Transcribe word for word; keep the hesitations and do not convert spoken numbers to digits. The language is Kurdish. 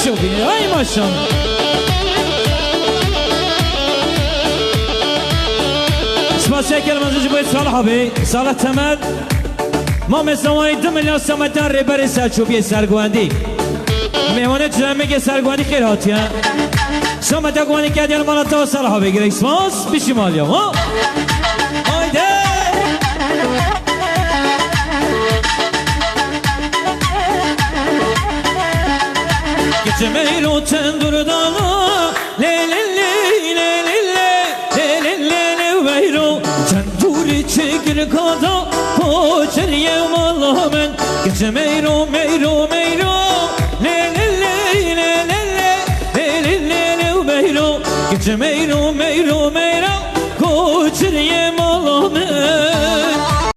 Ay maşallah. Spasiya gelmez ji bo Salih abi. Salih Temel. Mamosta wayî du milyon sameta Rêberê Selçûkiyê Sergwendî. Mêvanê Çilemêkê Sergwendî xêr hatiye. Sameta guwanî kediyan mala te Salih abi. Girek spas. Pişî maliya. Ha? Haydi. Kiçê Meyro tendur dana, lê lê lê, lê lê lê, lê lê lê lê Meyro. Tendurî çigir kada, koçeriye mala min. Kiçê Meyro, Meyro, Meyro, lê lê lê, lê lê lê, lê lê lê lê Meyro. Kiçê Meyro.